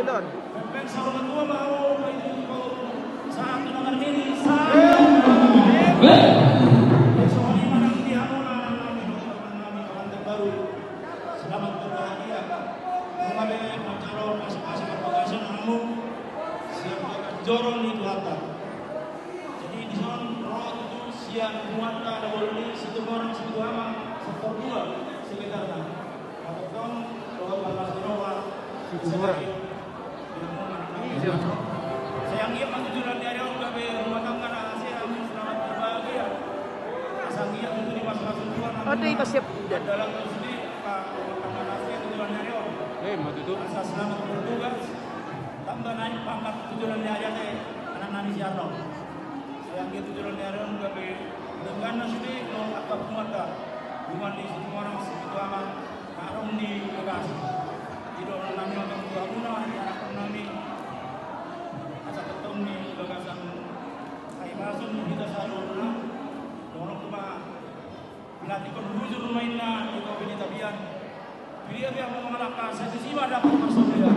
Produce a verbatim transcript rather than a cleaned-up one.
Pepeng saur matua ma hamu, baik itu kau saat tunangan ini, saat. Songon i ma nang di hamu, anak nami, dohot paman nami, pengantin baru. Selamat berbahagia. Nunga be manjalo pasupasu parbagason hamu sian bagas joro ni Tuhanta. Jadi dison ro tutu sian Tuhanta na bolu ni Situmorang Situamang sektor dua sekitarna. Atau tong dohot Barnas di Roha. Situmorang. Sai anggiat ma tu joloan ni ari on gabe rumah tangga na sehat, selamat berbahagia. Asa anggiat tutu di masa-masa tua nanti. Ada i pasiap dan dalam terus di rumah tangga na sehat tu joloan ni ari on. Eh, ma tutu. Asa selamat bertugas. Tamba naik pangkat tu joloan ni ari on, anak nami si Arno. Sai anggiat tu joloan ni ari on gabe dengganna sude dohot angka punguanta. Punguan ni Situmorang Situamang. Adong di bagas. Di dohonon nami ma tu hamuna, di anakkon nami. Asa tongtong di bagasan hahipason hita saluhutna. Dohononku ma, pinantikhon bujur ma inna di topi ni tapian. Pilihan yang mau mangalangka, sai disi ma dapot parsaulian.